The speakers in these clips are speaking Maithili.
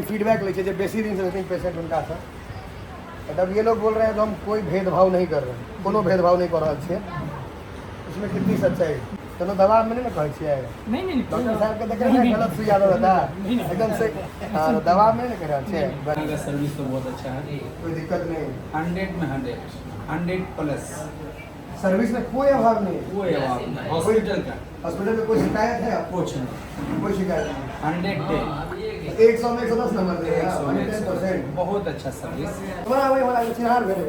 फीडबैक लै छै जे बेसी दिनसँ छथिन पेशेंट हुनकासँ। तब ये लोग बोल रहे हैं जो हम कोई भेदभाव नहीं कर रहे हैं, कोनो भेदभाव नहीं कर रहल छियै। इसमें कितनी सच्चाई? चलो दबाव में नहीं ने कहै छियै? नहीं नहीं। डॉक्टर साहब के देखे ने गलत सुई आदत होता नहीं, नहीं। एकदम से। हाँ, तो दबाव में नहीं ने कह रहल छियै बस। यहाँ का सर्विस तो बहुत अच्छा है। कोई दिक्कत नहीं? 100 में 100, 100 प्लस। सर्विस में कोई अभाव नहीं है? वो है हॉस्पिटल का। हॉस्पिटल में कोई शिकायत है आपको? कुछ नहीं। कोई शिकायत नहीं? 110। 100 में 110 नंबर दे। 110%। बहुत अच्छा सर्विस। हमरा वही हमरा चिन्हार भेल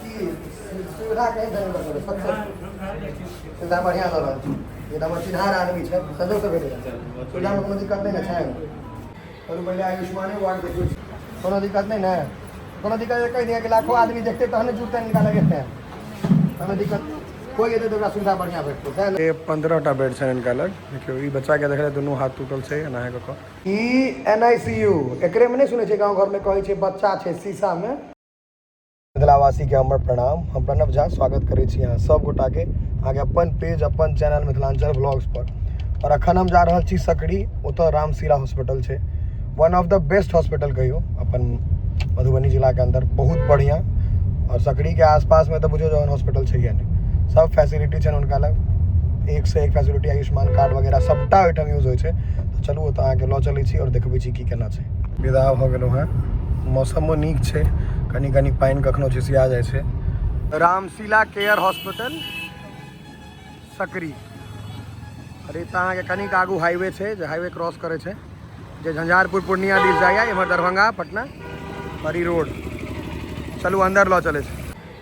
कि सुविधा केहन छै हुनकर सबके? सबसे सुविधा बढ़िआँ दऽ रहल छै। ई तऽ हमर चिन्हार आदमी छै, संजोगसँ भेट गेल। सुविधामे कोनो दिक्कत नहि ने छै? चलू, पहिले आयुष्माने वार्ड देखियौ। कोनो दिक्कत नहि ने? कोनो दिक्कत कहि दिअ कि लाखो आदमी देखतै तहन ने जुटतै हिनका लग। एतै कोनो दिक्कत? कोइ एतै तऽ ओकरा सुविधा बढ़िआँ भेटतै, सएह ने? 15टा बेड छै हिनका लग। देखियौ, ई बच्चाके देखले दुनू हाथ टूटल छै एनाहे कऽ कऽ। ई एनआईसीयू एकरे मे नहि सुनै छै, गाँव घरमे कहै छै बच्चा छै शीशामे। मिथिलावासीके हमर प्रणाम। हम प्रणव झा स्वागत करै छी अहाँ सब गोटाके अहाँके अपन पेज, अपन चैनल मिथिलांचल ब्लॉग्स पर। और अखन हम जा रहल छी सकरी। ओतऽ रामशीला हॉस्पिटल छै, one of the best hospital कहियौ अपन मधुबनी जिलाके अंदर, बहुत बढ़िआँ। और सकरीके आसपासमे तऽ बुझियौ जहन हॉस्पिटल छै नहि, सब फैसिलिटी छनि हुनका लग, एक से एक फैसिलिटी। आयुष्मान कार्ड वगैरह सबटा ओहिठाम यूज होइ छै। तऽ चलू, ओतऽ अहाँके लऽ चलै छी और देखबै छी की केना छै। विदा भऽ गेलहुँ हेँ। मौसमो नीक छै, कनि कनि पानि कखनो झिसिया जाइ छै। Ramshila care hospital Sakri. अरे, तऽ अहाँके कनिक आगू हाईवे छै, जे हाईवे क्रॉस करै छै, जे झंझारपुर पूर्णिया दिस जाइए, एम्हर दरभंगा पटना और ई रोड। चलू, अंदर लऽ चलै छै।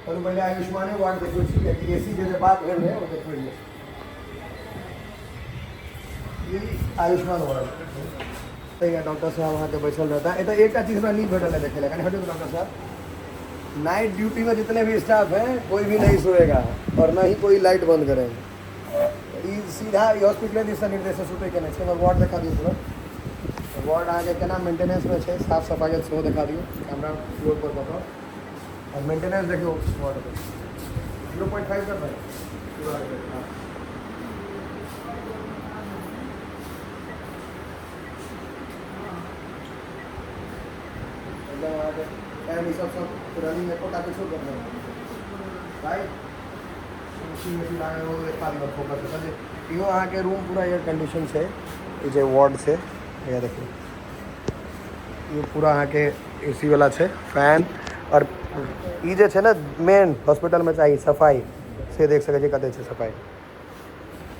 चलू, पहिले आयुष्माने वार्ड देखबै छी, कियाकि एसी के जे बात भेल रहै ओ देखबै। ई आयुष्मान वार्ड तऽ डॉक्टर साहब अहाँके बैसल रहता। एतऽ एकटा चीज हमरा नीक भेटल है देखै लए। कनि हटू डॉक्टर साहब। नाइट ड्यूटी में जितने भी स्टाफ हैं, कोई भी नहीं सोएगा और न ही कोई लाइट बंद करेंगे। ई सीधा ई हॉस्पिटले दिससँ निर्देश छै, सुतैके नहि छै। हमर वार्ड देखा दियौ पूरा। वार्ड अहाँके केना मेंटेनेंसमे छै, साफ सफाइ सेहो देखा दियौ कैमरा फ्लोर पर कऽ कऽ। और मेंटेनेंस देखियौ वार्डके। 0.5 कर भाई पूरा। हाँ, एकदम अहाँके फैन ई सब सब रनिंग, एकोटा किछो कर भाई। एसी वेसी लागल हो, देखा दियौ फोकस से। इहो अहाँके रूम पूरा एयर कंडीशन छै। ई जे वार्ड छै, इएह देखियौ, ई पूरा अहाँके एसी वाला छै, फैन। और ई जे छै ने, मेन हॉस्पिटलमे चाही सफाइ, से देख सकै छी कते छै सफाइ।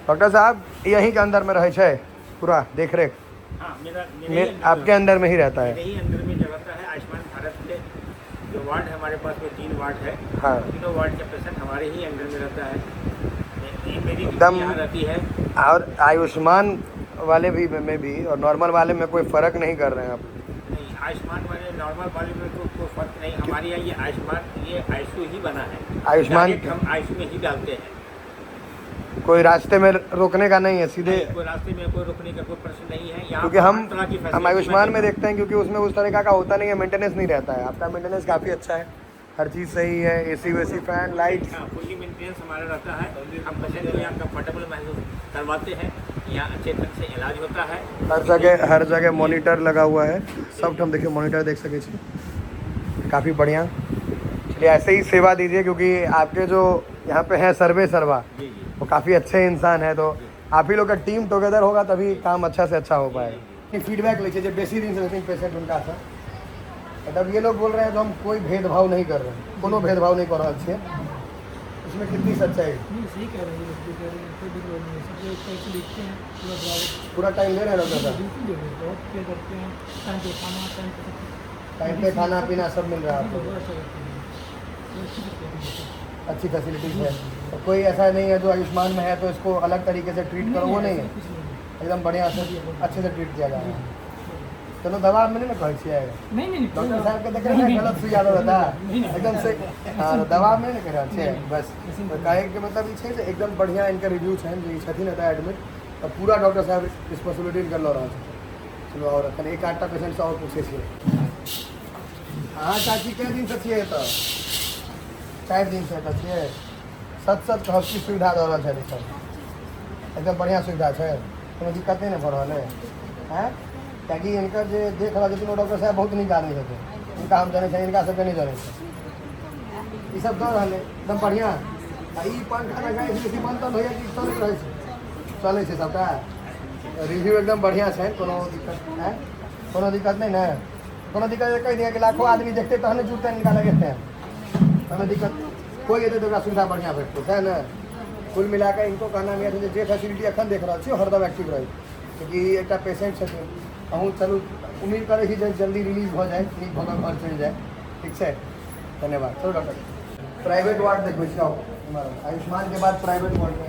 डॉक्टर साहब, यहीं के अंदर में रहै छै पूरा देख रेख? हाँ, मेरा मेरे ही अंडर आपके अंदर में ही रहता है? मेरे ही अंडर में रहता है। आयुष्मान भारत के जो वार्ड है, हमारे पास में तीन वार्ड है। तीनों वार्ड का पेशेंट हमारे ही अंडर में रहता है। मेरी ड्यूटी यहाँ रहती है। और आयुष्मान वाले भी में भी और नॉर्मल वाले में कोई फर्क नहीं कर रहे हैं आप? नहीं, आयुष्मान वाले नॉर्मल वाले में तो कोई फर्क नहीं। हमारे यहाँ ये आयुष्मान, ये आईसीयू ही बना है। आयुष्मान- डायरेक्ट हम आईसीयू में ही डालते हैं। कोई रास्ते में रोकने का नहीं है सीधे? नहीं, कोई रास्ते में कोई रुकने का कोई प्रश्न नहीं है यहाँ। क्योंकि हम हर तरह की हम फैसिलिटी आयुष्मान में मैं देखते हैं, क्योंकि उसमें उस तरीका का होता नहीं है, मेंटेनेंस नहीं रहता है। आपका मेंटेनेंस काफ़ी अच्छा है, हर चीज़ सही है, एसी वेसी, फैन, लाइट। हाँ, फुल्ली मेंटेनेंस हमारा रहता है। हम पेशेंट को यहाँ कंफर्टेबल महसूस करवाते हैं। यहाँ अच्छे ढंग से इलाज होता है। हर जगह, हर जगह मॉनिटर लगा हुआ है सब हम। देखिए, मॉनिटर देख सके छी, काफ़ी बढ़िया। चलिए, ऐसे ही सेवा दीजिए, क्योंकि आपके जो यहाँ पे हैं सर्वे सर्वा, जी जी वो काफ़ी अच्छे इंसान है। तो आप ही लोग का टीम टुगेदर होगा तभी काम अच्छा से अच्छा हो पाएगा। फीडबैक लै छै जे बेसी दिनसँ छथिन पेशेंट हुनकासँ। तब ये लोग बोल रहे हैं जो हम कोई भेदभाव नहीं कर रहे हैं, कोनो भेदभाव नहीं कर रहल छियै। इसमें कितनी सच्चाई? नहीं, सही कह रहे हैं ये लोग जो कह रहे हैं। कोई भेदभाव नहीं है, सब लोग एक तरह से देखते हैं पूरा बराबर। पूरा टाइम दे रहे हैं डॉक्टर साहब? बिल्कुल दे रहे हैं, बहुत केयर करते हैं। टाइम पे खाना, टाइम पे सब कुछ। टाइम पे खाना पीना सब मिल रहा है जी, आपको? बहुत अच्छा करते हैं, बहुत अच्छी करते हैं सब। अच्छी फैसिलिटीज है। तो कोई ऐसा नहीं है जो आयुष्मान में है तो इसको अलग तरीके से ट्रीट करो, वो नहीं ऐसा है? कुछ नहीं है। एकदम बढ़िया से अच्छे से ट्रीट किया जा रहा है। चलो, दबाव में नहीं ने कहै छियै? नहीं नहीं। डॉक्टर साहब के देखे ने गलत सुई आदत होता नहीं, नहीं। एकदम से। हाँ, तो दबाव में नहीं कह रहल छियै बस। नहीं। कहै के मतलब ई छै जे एकदम बढ़िया इनकर रिव्यू छनि जे ई छथिन एतऽ एडमिट, तऽ पूरा डॉक्टर साहब रिस्पॉन्सिबिलिटी इनकर लऽ रहल छथिन। चलू, आओर एखन एक आधटा पेशेंटसँ आओर पूछै छियै। अहाँ चाची कए दिनसँ छियै एतऽ? 4 दिनसँ एतऽ छियै। सत सत कहब, की सुविधा दऽ रहल छथि ईसब? एकदम बढ़िआँ सुविधा छै? कोनो दिक्कत नहि ने भऽ रहल अइ? आँय? कियाकि हिनकर जे देख रहल छथिन ओ डॉक्टर साहब बहुत नीक आदमी छथिन, हिनका हम जनै छियनि, हिनका सबके नहि जनै छियनि। ई सब दऽ रहल अइ एकदम बढ़िआँ। आ ई पंखा लगा बेसी बन्द तन्द होइए कि चलैत रहै छै? चलै छै सबटा। रिव्यू एकदम बढ़िआँ छै, कोनो दिक्कत आँय, कोनो दिक्कत नहि ने? कोनो दिक्कत कहि दिअ कि लाखो आदमी देखतै तहन ने जुटतै हिनका लग एतै, कोनो दिक्कत कोइ एतै तऽ ओकरा सुविधा बढ़िआँ भेटतै, सएह ने? कुल मिला कऽ हिनको कहना यए जे जे फैसिलिटी एखन देख रहल छी हरदम एक्टिव रहै, किएकि एकटा पेशेंट छथिन। अहूँ चलू, उम्मीद करै छी जे जल्दी रिलीज भऽ जाए, नीक भऽ कऽ घर चलि जाए। ठीक छै, धन्यवाद। चलू डॉक्टर, प्राइवेट वार्ड देखबै छी। आउ, आयुष्मान के बाद प्राइवेट वार्ड में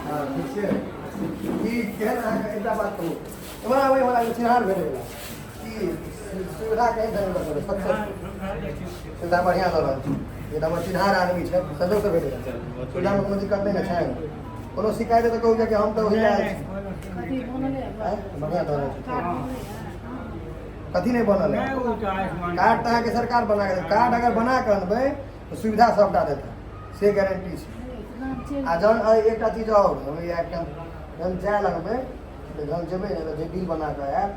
हँ ठीक छै। ई केहन अहाँके एकटा बात कहू, एम्हर आबै, एम्हर आबै, चिन्हार भेटै वला की सुविधा केहन छनि हुनकर सबके? सबसँ सुविधा बढ़िआँ दऽ रहल छै। ई तऽ हमर चिन्हार आदमी छै, संजोगसँ भेट गेल। सुविधामे कोनो दिक्कत नहि ने छै? कोनो शिकायत तऽ कहू कि हम तऽ ओहि लए आयल छी। बढ़िआँ दऽ रहल छै। कथी नहि बनल है? कार्ड तऽ अहाँके सरकार बना कऽ, कार्ड अगर बना कऽ अनबै तऽ सुविधा सबटा देतै, से गारंटी छै। आ जहन एकटा चीज आओर, हम इएह एकटा जहन जाय लगबै तऽ जहन जेबै ने तऽ जे बिल बना कऽ आयब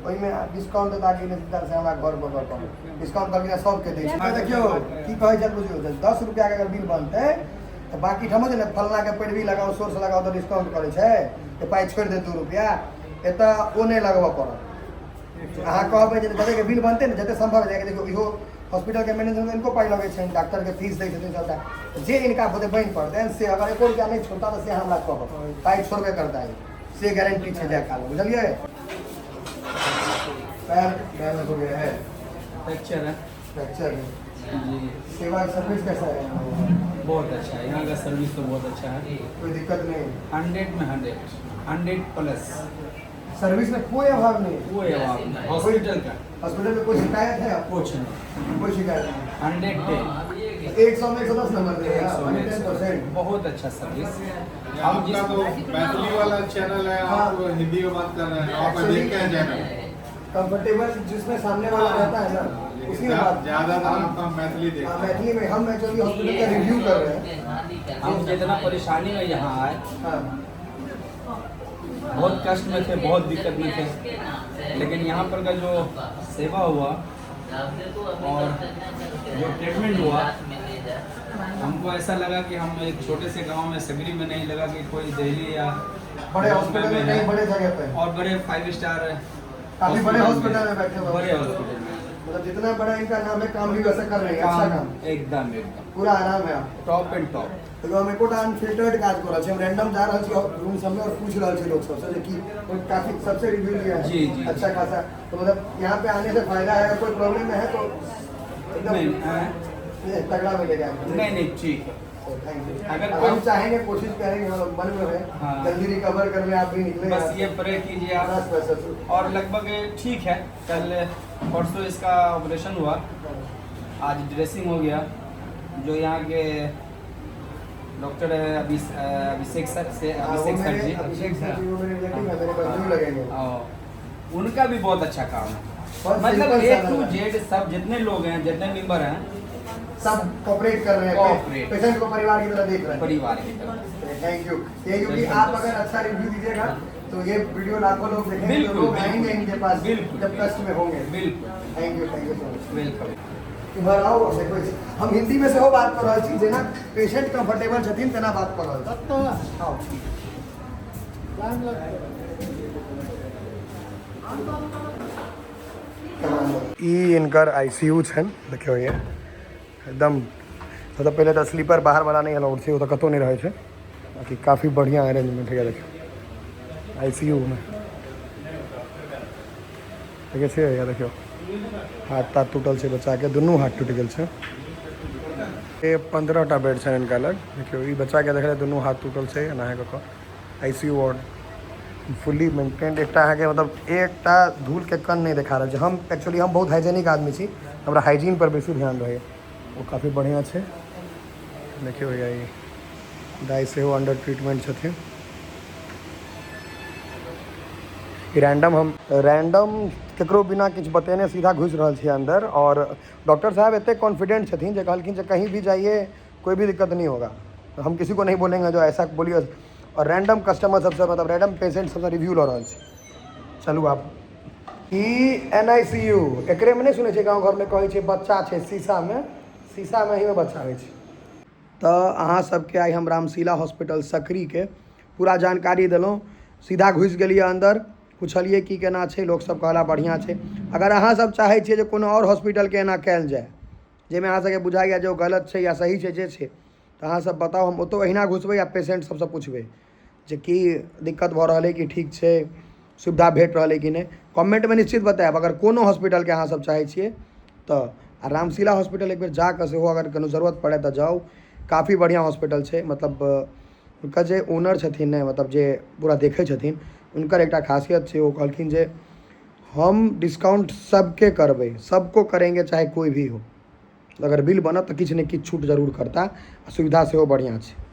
ओहिमे डिस्काउंट देता कि नहि देता से हमरा घर पर कहब। डिस्काउंट कहलखिन सबके दै छै। देखियौ की कहै छै, बुझियौ 10 रुपैआके अगर बिल बनतै तऽ बाँकी ठाम जे ने फल्लाँके पैरवी लगाउ, सोर्स लगाउ तऽ डिस्काउंट करै छै तऽ पाइ छोड़ि देत 2 रुपैआ। एतऽ ओ नहि लगबऽ पड़त। अहाँ कहबै जे जतेक बिल बनतै ने जतेक सम्भव जाइ, देखियौ इहो हॉस्पिटलके मैनेजमेंट इनको पाइ लगै छनि, डॉक्टरके फीस दै छथिन सबटा, जे इनका बुते बनि पड़तनि से अगर एको रुपैआ नहि छोड़ता तऽ से हमरा कहब पाइ छोड़बे करता, से गारंटी छै जाय काल, बुझलियै? पैर डैमेज हो गया है, फ्रैक्चर है, फ्रैक्चर है जी। सेवा सर्विस कैसा है? बहुत अच्छा है, यहाँ का सर्विस तो बहुत अच्छा है, कोई दिक्कत नहीं? 100 में 100, 100 प्लस। सर्विस में कोई अभाव नहीं? कोई अभाव नहीं हॉस्पिटल का। हॉस्पिटल में कोई शिकायत है आपको? कुछ नहीं, कोई शिकायत नहीं। 110 100 में 110 नंबर दे रहे हैं, 110%। बहुत अच्छा सर्विस। हम आपका तो मैथिली वाला चैनल है, आप हिंदी में बात कर रहे हैं, आप देखते हैं चैनल? कंफर्टेबल जिसमें सामने वाला रहता है ना उसी में बात। ज्यादातर आपका मैथिली देखते हैं। मैथिली में हम एक्चुअली हॉस्पिटल का रिव्यू कर रहे हैं। हम जितना परेशानी में यहाँ आए, हाँ, बहुत कष्ट में थे, बहुत दिक्कत में थे, लेकिन यहाँ पर का जो सेवा हुआ और जो ट्रीटमेंट हुआ, हमको ऐसा लगा कि हम एक छोटे से गांव में सगरी में नहीं लगा कि कोई दिल्ली या बड़े हॉस्पिटल में नहीं, बड़े जगह पे और बड़े 5 स्टार काफी बड़े हॉस्पिटल में बैठे हुए, बड़े हॉस्पिटल में, मतलब जितना बड़ा इनका नाम है काम भी वैसा कर रहे हैं, अच्छा काम एकदम एकदम पूरा आराम है आपको, टॉप एंड टॉप। तो हम एकोटा अनफिल्टर्ड काज कर रहल छी, हम रैंडम जा रहल छी रूम सब में और पूछ रहल छी लोग सबसे जे कि काफी सबसे रिव्यू लिया है जी जी अच्छा खासा, तो मतलब यहाँ पे आने से फायदा है। अगर कोई प्रॉब्लम है तो एकदम तगड़ा मिलेगा। नहीं नहीं ठीक है, thank you. अगर हम चाहेंगे कोशिश करेंगे हम मन में है हाँ। जल्दी रिकवर कर ले, आप भी निकले, बस ये प्रे कीजिए आप। बस बस। और लगभग ठीक है, कल परसों इसका ऑपरेशन हुआ, आज ड्रेसिंग हो गया। जो यहाँ के डॉक्टर है अभिषेक सर से, अभिषेक सर जी, अभिषेक सर जी वो मेरे रिलेटिव है, मेरे बंधु लगेंगे, उनका भी बहुत अच्छा काम है। मतलब A to Z सब जितने लोग हैं, जितने मेंबर हैं सब कोऑपरेट कर रहे हैं, पेशेंट को परिवार की तरह देख रहे हैं, परिवार की तरह। Thank you. ये क्योंकि आप अगर अच्छा रिव्यू दीजिएगा तो ये वीडियो लाखों लोग देखेंगे, तो लोग आएंगे इनके पास जब कष्ट में होंगे। बिल्कुल, thank you, thank you so much. Welcome. इम्हर आउ, देखो हम हिंदी में सेहो बात कर रहल छी, जेना पेशेंट कंफर्टेबल छथिन तेना बात कर रहल छी। आउ। ई इनकर ICU छनि, देखियौ ये एकदम मतलब पहिले तऽ स्लीपर बाहर वाला नहि अलाउड छै, ओ तऽ कतहु नहि रहै छै, बाकी काफी बढ़िआँ अरेंजमेंट है। देखियौ ICU में देखै छियै, या देखियौ हाथ ताथ टूटल छै बच्चाके, दुनू हाथ टूटि गेल छै। ये 15टा बेड छनि हिनका लग। देखियौ ई बच्चाके देखले दुनू हाथ टूटल छै, एनाहे कऽ कऽ ICU ward fully maintained. एकटा अहाँके मतलब एकटा धूलके कण नहि देखा रहल छै। हम एक्चुअली हम बहुत हाइजेनिक आदमी छी, हमरा हाइजीन पर बेसी ध्यान रहैए, ओ काफी बढ़िआँ छै। देखियौ भैया ई दाइ सेहो अंडर ट्रीटमेंट छथिन। रैंडम हम रैंडम ककरो बिना किछु बतेने सीधा घुसि रहल छियै अन्दर। आओर डॉक्टर साहब एतेक कॉन्फिडेंट छथिन जे कहलखिन जे कहीं भी जाइए, कोई भी दिक्कत नहीं होगा, हम किसी को नहीं बोलेंगे जो ऐसा बोलिए। आओर रैंडम कस्टमर सबसँ, मतलब रैंडम पेशेंट सबसँ रिव्यू लऽ रहल छी। चलू आब ई एन I C U, एकरेमे नहि सुनै छै गाँव घरमे कहै छै बच्चा छै शीशामे, शीशामे एहिमे बच्चा होइ छै। तऽ अहाँ सबके आइ हम रामशीला हॉस्पिटल सकरीके पूरा जानकारी देलहुँ। सीधा घुसि गेलियै अन्दर, पुछलियै की केना छै, लोकसब कहला बढ़िआँ छै। अगर अहाँ सब चाहै छियै जे कोनो आओर हॉस्पिटलके एना कयल जाय, जाहिमे अहाँ सबके बुझाइए जे ओ गलत छै या सही छै, जे छै, तऽ अहाँ सब बताउ, हम ओतौ अहिना घुसबै आ पेशेंट सबसँ पुछबै जे की दिक्कत भऽ रहल अइ, कि ठीक छै, सुविधा भेट रहल अइ कि नहि। कमेंटमे निश्चित बतायब अगर कोनो हॉस्पिटलके अहाँ सब चाहै छियै तऽ। आ रामशिला हॉस्पिटल एक बेर जाकऽ सेहो अगर कोनो जरूरत पड़ै तऽ जाउ, काफी बढ़िआँ हॉस्पिटल छै। मतलब हुनकर जे ओनर छथिन ने, मतलब जे पूरा देखै छथिन, हुनकर एकटा खासियत छै, ओ कहलखिन जे हम डिस्काउंट सबके करबै, सबको करेंगे चाहे कोई भी हो, अगर बिल बनत तऽ किछु ने किछु छूट जरूर करता। आ सुविधा सेहो बढ़िआँ छै।